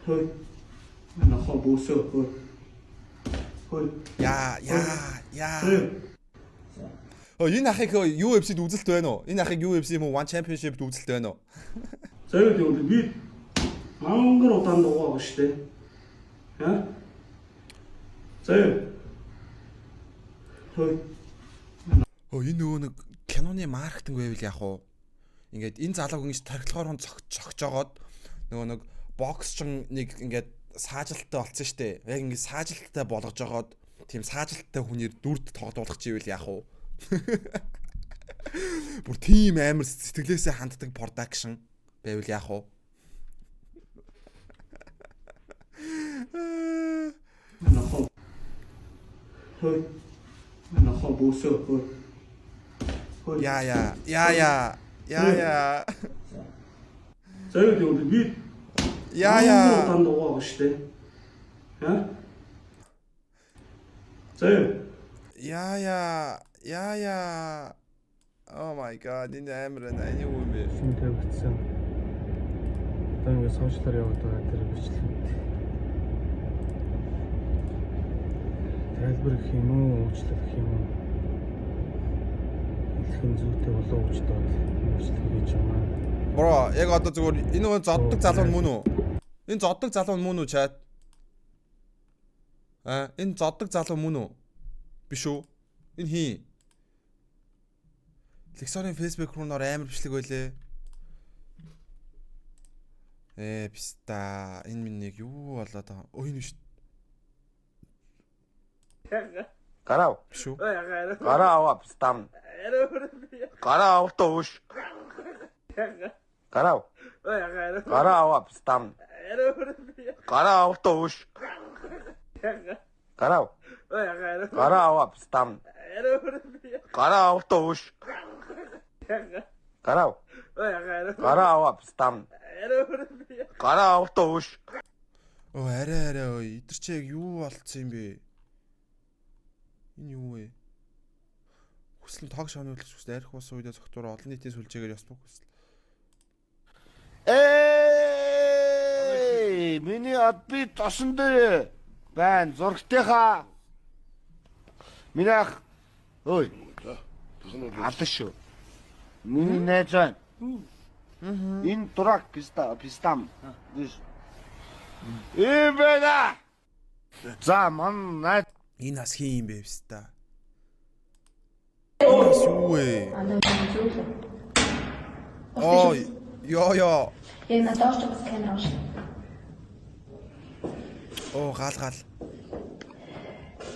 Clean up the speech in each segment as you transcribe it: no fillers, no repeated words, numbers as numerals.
Хөөе. Нохоо бөөсөө хөөе. Хөөе. Яа, яа, яа. Хөөе. Оо, энэ ахыг UFC-д үзэлт байна уу? Энэ ахыг UFC юм уу One Championship-д үзэлт байна уу? За юу гэвэл би мангар удаан дугаа байгаа шүү дээ. Ха? За юу? Хөөе. Оо, энэ нөгөө нэг киноны маркетинг байвал яах вэ? Ингээд энэ залууг ингэж тархилахоор хүн цогцоогоод нөгөө нэг боксчин нэг ингээд саажилттай болцсон штэ. Яг ингээд саажилттай болгож жагаад тийм саажилттай хүнээр дүрд тоглуулах чивэл яах вэ? Бүр тийм амар сэтгэлээсээ ханддаг production байвал яах вэ? Нохоо. Хөөе. Нохоо бөөсөө хөөе. Хөөе. Яа яа яа яа яа яа За юу гэвэл би яа мангар яа удаан дугаа байгаа шүү дээ. Ха? За юу? яа яа яа яа. Oh my god, энэ амар байна. Энэ юу юм бэ? Шин тавигдсан. Одоо ингээд сошиалар яваад байгаа тэр бичлэгүүд. Тайлбар гэх юм уу, уучлал гэх юм уу? Хэлэх нь зүйтэй болов уу гэж доод бичлэг хийж байгаа. Бро, яг одоо зүгээр энэ нөгөө зоддог залуу нь мөн үү? Энэ зоддог залуу нь мөн үү чат? Аа, энэ зоддог залуу мөн үү? Биш үү? Энэ хин? Лексорын Facebook руу нөр амар бичлэг байлээ. Ээ, писта. Энэ минь нэг юу болоод байгаа юм? Өө, энэ биш. Гараа. Биш үү? Гараа аваа пистам. Гараа авалтаа өөш. Гараа. Гараа аваа пистам. Гараа авалтаа өөш. Гараа. Гараа аваа пистам. Гараа авалтаа өөш. Гараа. Гараа аваа пистам. Гараа авалтаа өөш. Өө, арай арай өө. Идэр чи яг юу болцсон юм бэ? Энэ юу вэ? Хүсэл нь тог шоныулах хүсэл арх ус үедээ цогтуур олон нийтийн сүлжээгээр ёс бүх хүсэл. Эй, миний ад би тосон дээр байна. Зургтайхаа. Миний ах ой. Алан шүү. Миний найз байна. Энэ дурак писта пистам. Ийм байна. За ман найз Энэ бас хин юм бэ писта? Энэ бас юу вэ? Оо, ёо ёо. Яг надад орч бас камер авах. Оо, гал гал.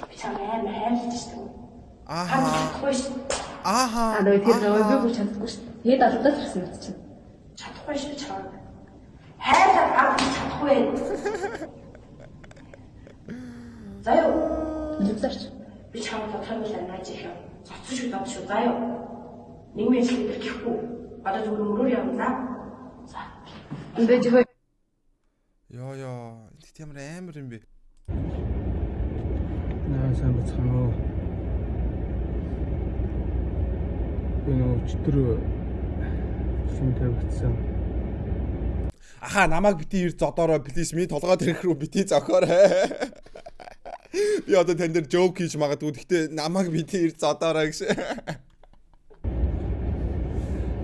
Би чам амар хайрлаж шүү. Ааха. Чадахгүй шүү. Ааха. А нөгөө тэр нөгөө би бүр чадахгүй шүү. Тэгээд алгадаад ирсэн мэт чинь. Чадахгүй шүү чам. Хайрлаад авч чадахгүй. За юу? Лүзэрч. Би чамд тодорхойлол нааж их юм. Цоцсон шүү доо шүү. За юу? Нийгмийн ажил дээр гэхгүй. Одоо зүгээр мөрөөр явна за. За. Энд жихөө Ёо ёо. Тэгт ямар амар юм бэ? Наа сайн бацхан уу. Би нөгөө өчтөр шин тавигдсан. Аха, намайг бити ир зодоорой please, миний толгой дээрх рүү бити зохиорой. Би одоо тань дээр жоок хийж магадгүй. Гэхдээ намайг бити ир зодоорой гэж.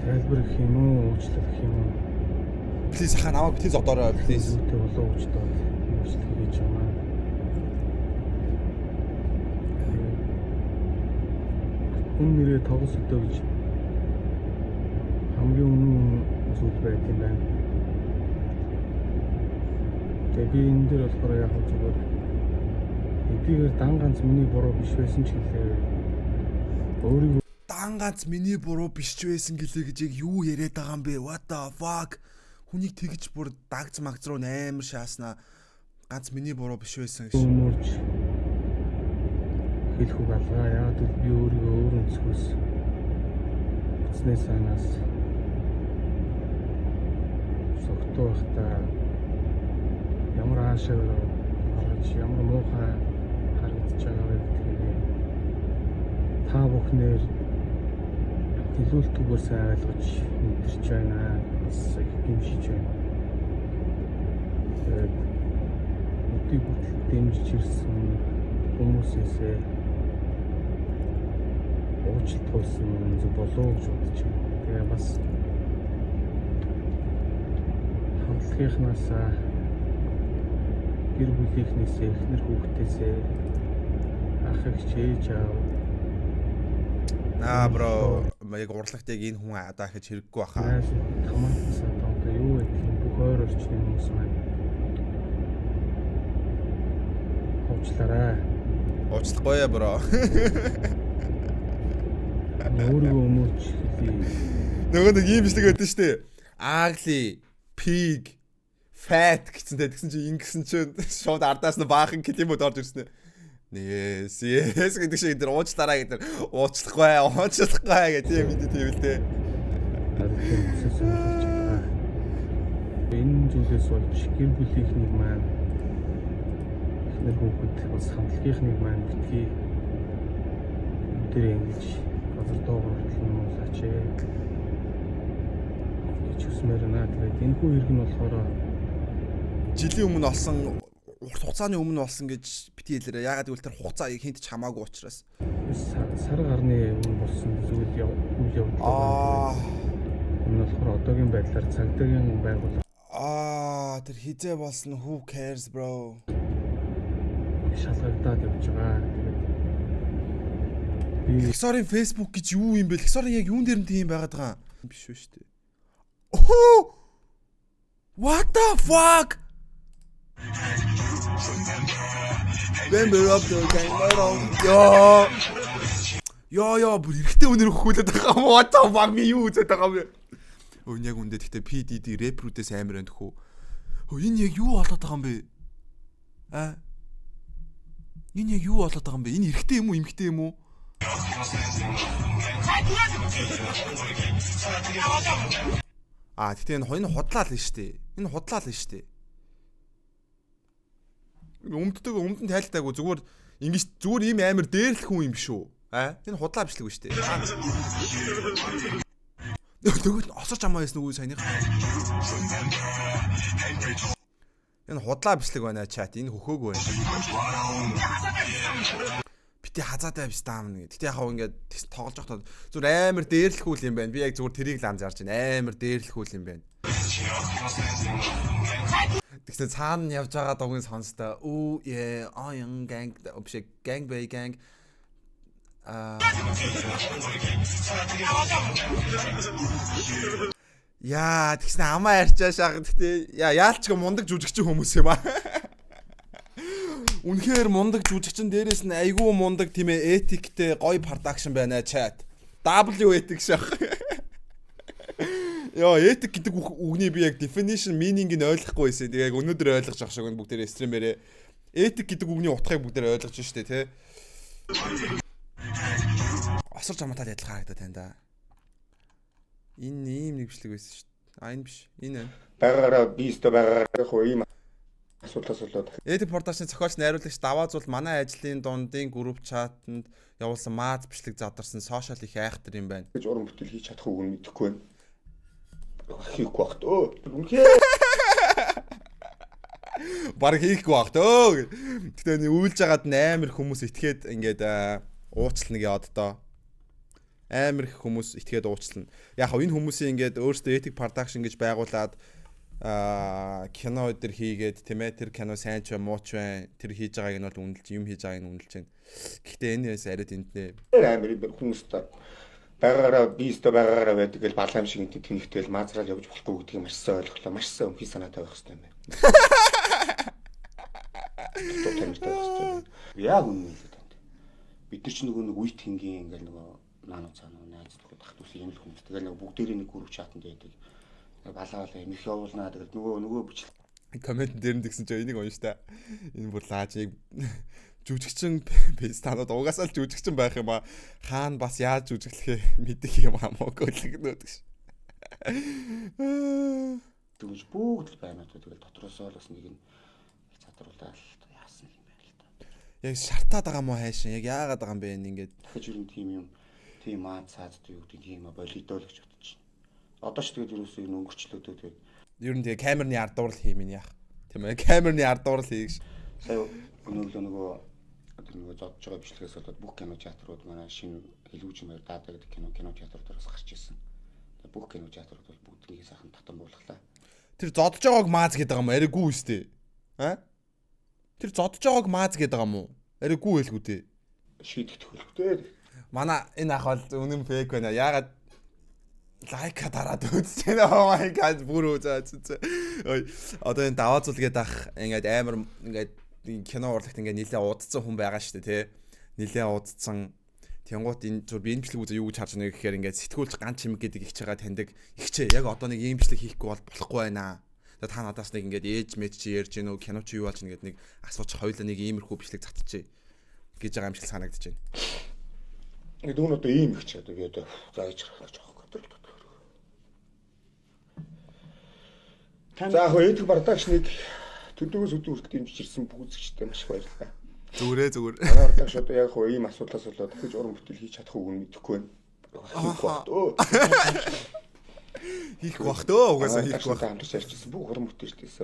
Тайлбар гэх юм уу, уучлал гэх юм уу? Please аха, намайг бити зодоорой please. Зүйтэй болов уу гэж доод бичлэг хийж байгаа. Хүн нэрээ тогос өдөө гэж хамгийн үнэн зүйл байт юм байна. Тэгээ би энэ дээр болохоор яг хөө зүгээр эдгээр дан ганц миний буруу биш байсан ч гэлээ. Өөрийгөө Дан ганц миний буруу биш ч байсан гэлээ гэж яг юу яриад байгаа юм бэ? What the fuck? Хүнийг тэгж бүр дагц магц руу амар шааснаа ганц миний буруу биш байсан гэж. өмөрч хэлэх үг алгаа. Яагаад гэвэл би өөрийгөө өөр өнцгөөс үзнээ санаас согтуу байхдаа ямар аашаа орж ямар муухай харагдаж байгаа вэ гэдгийг та бүхнээр төлөөлтгүйгээр сайн ойлгож мэдэрч байна. Бас их гимшиж байна. Тэгээд төдий хүртэл дэмжиж ирсэн хүмүүсээсээ уучлалт гуйсан зүг болов уу гэж бодож байна. Тэгээ бас хамтлагийнхнаасаа, гэр бүлийнхнээсээ, эхнэр хүүхдээсээ, ах эгч, ээж аав Аа, bro, яг урлагт яг энэ хүн одоо ахиж хэрэггүй баха. найз хамаатан одоо юу гэдэг юм, бүх ойр орчны хүмүүс маань уучлаарай. Уучлахгүй яа, bro. Өөрийгөө өмөрч хэлье. Нөгөө нэг ийм бичлэг байдаг шүү дээ. Ugly, pig, fat гэсэн те, тэгсэн чинь ингэсэн чинь шууд ардаас нь баахан климүүд орж ирсэн. Yes гэдэг шиг энэ уучлаарай гэдэг, уучлахгүй, уучлахгүй гэх тийм юм, тийм л дээ. Надад тэр хүсэл сонирхолж байгаа. Энэ зүйлээс болж гэр бүлийнхнийг маань, эхнэр хүүхэд, бас хамтлагийнхнийг маань битгий тэр ингэж газар доогуур хүртэл нуулаач ээ гэж хүсмээр байна. Тэгээд энэ хүү хэрэг нь болохоор Жилийн өмнө олсон, урт хугацааны өмнө болсон гэж бити хэлээрээ. Ягаад гэвэл тэр хугацаа хинт ч хамаагүй учраас. Сар гарны өмнө болсон зүйл үйл явдал. Аа. Энэ болохоор одоогийн байдлаар цагдаагийн байгууллага Аа, тэр хизээ болсон, who cares, bro. шалгагдаад явж байгаа. Тэгээд би Лексорын Facebook гэж юу юм бэ? Лексорын яг юун дээр нь тийм байгаад байгаа юм биш үү шүү дээ. Оо! What the fuck? Member of the gang. Йоо. Йоо ёо, бүр эрэгтэй үнэр хөхүүлээд байгаа юм. What the fuck, би юу үзээд байгаа юм бэ? Өө, яг үндэ гэхдээ PDD рэпрүүдээс амар байна тхүү. Өө, энэ яг юу болоод байгаа юм бэ? А? Энэ яг юу болоод байгаа юм бэ? Энэ эрэгтэй юм уу, эмэгтэй юм уу? А, гэхдээ энэ худлаа л шүү дээ. Энэ худлаа л шүү дээ. Өмддөг, өмдөн тайлтаагүй, зүгээр ингэж зүгээр ийм амар дээрлэх хүн юм биш үү? А? Энэ худлаа бичлэг шүү дээ. Тэгвэл осорч амаа байсан үгүй саяных. Энэ худлаа бичлэг байна, chat. Энэ хөхөөгүй байна. Бити хазаатай биш даамна гэ. Гэтэ яг хав ингээд тоглож байхдаа зүгээр амар дээрлэх үйл юм байна. Би яг зүгээр тэрийг л анзаарч байна. Амар дээрлэх үйл юм байна. Тэгсэн цаана нь явж байгаа дугийн сонсдоо. Үү э оян gang биш, gang bay gang аа. Яа, тэгсэн амаа ярьчаа шахах. Гэтэ яа яалчгүй мундаг жүжигчин хүмүүс юм аа. Үнэхээр мундаг жүжигчин, дээрээс нь айгүй мундаг, тийм ээ, этиктэй гоё production байна, chat. W ethic шах. Йоо, этик гэдэг үгний би яг definition, meaning-ийг ойлгохгүй байсан. Тэгээ яг өнөөдөр ойлгож авах шиг байна бүгдээрээ stream ээрээ. Этик гэдэг үгний утгыг бүгдээрээ ойлгож штэ тий. Осорч амтаад адилхан харагдаад байна да. Энэ ийм нэг бичлэг байсан шүү дээ. А, энэ биш. Энэ байна. Байгаагаараа би өстө байгаагаараа хөө ийм асуудал асуулаад Эдит Production зохиолч, найруулагч Даваа Зул манай ажлын дундын group chat-анд явуулсан мааз бичлэг задарсан, social их айхтар юм байна. Гэж уран бүтээл хийж чадах үг нь мэдэхгүй байна. Хийхгүй багт. Өө, үнэхээр Бараг хийхгүй баг төө. Гэтэ нэг үйлж хагаад амар хүмүүс итгээд ингээд уучлна гэ оддоо. Амар их хүмүүс итгээд уучлна. Яг хав энэ хүмүүсийн ингээд өөрсдөө Ethic Production гэж байгуулад кино өдр хийгээд, тийм ээ, тэр кино сайн ч бай, муу ч бай, тэр хийж байгааг нь бол үнэлж, юм хийж байгааг нь үнэлж байна. Гэхдээ энэ яс арайд энднэ. Амар юм байна хүмүүст байгаагаараа би өстө байгаагаараа байдаг гэл балаам шиг энэ тэнэгтэл маазраал явж болохгүй гэдгийг маш сайн ойлголоо. Маш сайн өмхий санаатай байх хэрэгтэй юм байна. Дутуу тамиртай байх хэрэгтэй юм байна. Яг үнэн хэлээ танд. Бид нар ч нөгөө нэг үе тэнгийн ингээл нөгөө наануу цаануу найз нөхөд ах дүүс юм л хүмүүс. Тэгэл нөгөө бүгдээрээ нэг group chat анд байдаг. Балаа балаа юм их явуулнаа. Тэгэл нөгөө бичлэг Comment дээр нь тэгсэн чинь энийг унш та. Энэ бүр лааж яг жүжигчин пестанууд угаасаа л жүжигчин байх юм а. Хаана бас яаж жүжиглэхээ мэдэх юм хамаагүй л гэнэ гэж. Тэгэж бүгд л байна одоо, тэгэл дотроосоо л бас нэг нь задруулаад яасан юм байна л та. Яг шартаад байгаа мó хайшин. Яг яагаад байгаа юм бэ энэ ингээд. Дахиж ер нь тийм юм, тийм маа цаад юу гэдэг тийм болидоо л гэж бодож байна. Одоо ч тэгээд ерөөсөө энэ өнгөрчлөөдөө тэгээд Ер нь тэгээ камерны ардуур л хийм яах. Тийм ээ, камерны ардуур л хийх. Сая өнөөглөө нөгөө тэр нөгөө зодж байгаа бичлэгээс болоод бүх кино театрууд манай шинэ хэлүүжин хоёр даада гэдэг кино театруудаас гарч ирсэн. Тэгээ бүх кино театрууд бол бүгднийг сайхан татан буулгалаа. Тэр зодж байгааг мааз гэдэг юм арай гүү өстэй. А? Тэр зодж байгааг мааз гэдэг юм уу? Арай гүү байлгүй дээ. Шийдэх төхөлтэй. Манай энэ ах бол үнэн fake байна. Яагаад like дараад үзэж байна. Oh my god, бүр үзээ. Ой, одоо энэ даваа зул гэдэг ах ингээд амар ингээд кино урлагт ингээд нилээ удцсан хүн байгаа шүү дээ, тий. Нилээ удцсан. Тэнгуут энэ зүр би энэ бичлэг үзээ юу гэж харж байна гэхээр ингээд сэтгүүлч ган чимэг гэдэг ихч байгаа таньдаг ихчээ яг одоо нэг ийм бичлэг хийхгүй бол болохгүй байна. Тэгээ та надаас нэг ингээд ээж мэж чи ярьж гин үү, кино чи юу болж гин гэдэг нэг асууч, хоёулаа нэг иймэрхүү бичлэг татчихъя гэж байгаа юм шиг санагдаж байна. Ингээд үүн одоо ийм их ч одоо би одоо зааж харах гэж байгаа юм. За яг эдг бардагч нэг төдөөс өдөө хүртэл дэмжиж ирсэн бүх үзэгчдэд маш их баярлалаа. Зүгээрээ зүгээр. Манай бардагч одоо яг хөө ийм асуудлаас болоод дахиж уран бүтээл хийж чадах үгүй мэдэхгүй байна. Хийх бах дөө. Хийх бах дөө, угаасаа хийх бах. Хамтарч ярьчихсан бүх уран бүтээлчдээс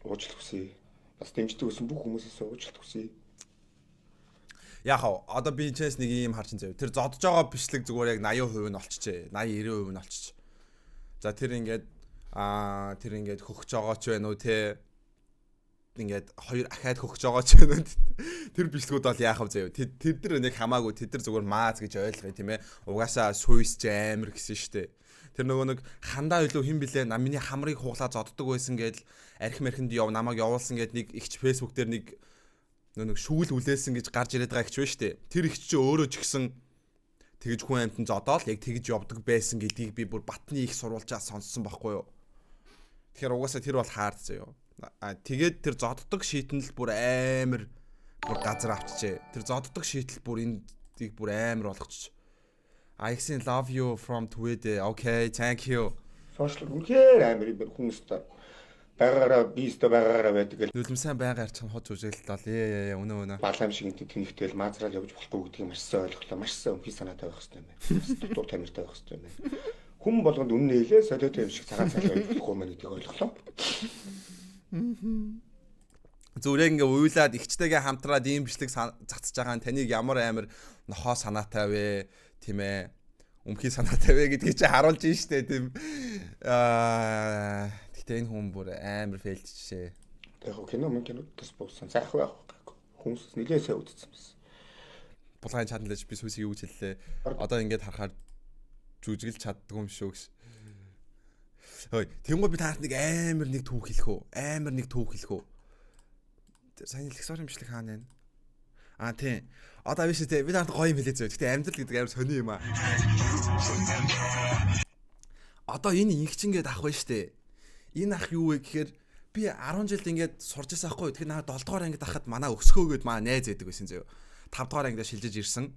уучлалт хүсье. Бас дэмждэг байсан бүх хүмүүсээс уучлалт хүсье. Яг хав одоо би чээс нэг юм харчин заяа. Тэр зодж байгаа бичлэг зүгээр яг 80% нь олчжээ. 80 90% нь олчж. За тэр ингээд тэр ингээд хөгж байгаа ч байна уу те. Ингээд хоёр ахаад хөгж байгаа ч байна уу. Тэр бичлэгүүд бол яах вэ заяа. Тэд нар нэг хамаагүй, тэд нар зүгээр мааз гэж ойлгоё тийм ээ. Угаасаа суйс ч амар гэсэн штэ. Тэр нөгөө нэг хандаа илүү хин блэ миний хамрыг хуглаа зоддог байсан гэдэл арх мархинд яв намайг явуулсан гэд нэг ихч Facebook дээр нэг нэг шүүл үлээсэн гэж гарч ирээд байгаа ихч байна штэ. Тэр ихч чи өөрөө ч гэсэн тэгж хүн амьтан зодоол яг тэгж явдаг байсан гэдгийг би бүр батны их сурвалжаа сонссон байхгүй юу. Тэгэхээр угаасаа тэр бол хаард заяо. А тэгээд тэр зоддог шийтгэл бүр амар бүр газар авчижээ. Тэр зоддог шийтэл бүр эндийг бүр амар болгочих. I love you from Twitter. Okay, thank you. Social үнэхээр амар юм байна хүмүүс та. Байгаараа биестэй байгаараа байдаг гэл. Нүлэмсэн байга ярьчих хот зүжиглэл. Ээ үнэ үнэ. Балаам шиг энэ тэнэгтэл маазраал явж болохгүй гэдгийг маш сайн ойлголоо. Маш сайн өмхий санаатай байх хэрэгтэй юм байна. Дутуур тамиртай байх хэрэгтэй юм байна. Хүн болгонд үнэн хэлээ солиотой юм шиг цагаан цалин явж болохгүй мэн гэдгийг ойлголоо. Зүгээр ингээ уйлаад ихчтэйгээ хамтраад ийм бичлэг цацж байгаа нь таныг ямар амар нохоо санаатай вэ, тийм ээ, өмхий санаатай вэ гэдгийг чи харуулж ин штэ, тийм. Гэтэ энэ хүн бүр амар фейлдчихээ. Яг кино мөн кинодос буусан. Сайхан байх гайгүй. Хүмүүс нэлээд сайн үзсэн байсан. Булгаан чадлаж би сүсийг юу гэж хэллээ. Одоо ингээд харахаар жүжиглж чаддгүй юм шүү гэж. Хөөе, тэнгуү би таарт нэг амар нэг түүх хэлэх үү? Амар нэг түүх хэлэх үү? Сайн лексорын бичлэг хаана байна? Аа тийм. Одоо биш үү? Би таарт гоё юм хэлээ зөө. Гэтэ амьдрал гэдэг амар сони юм аа. Одоо энэ ингэч ингээд ах байна штэ. Энэ ах юу вэ гэхээр би 10 жилд ингээд сурж байсан ахгүй. Тэгэхээр наа 7 дугаар ангид ахад манай өсгөөгөөд маа найз байдаг байсан зөө. 5 дугаар ангидаа шилжиж ирсэн.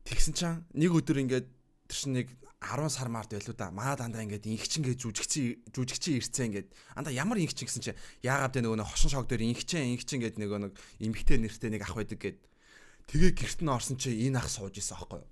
Тэгсэн чинь нэг өдөр ингээд тэр чинь нэг 10 сар март байлуу да. Маа дандаа ингээд ингэчин гээд жүжигчин ирцэн ингээд. Андаа ямар ингэчин гэсэн чи яагаад вэ нөгөө нэг хошин шог дээр ингэчин гээд нөгөө нэг эмхтэй нэртэй нэг ах байдаг гээд. Тэгээ гэрт нь орсон чи энэ ах сууж исэн аахгүй юу?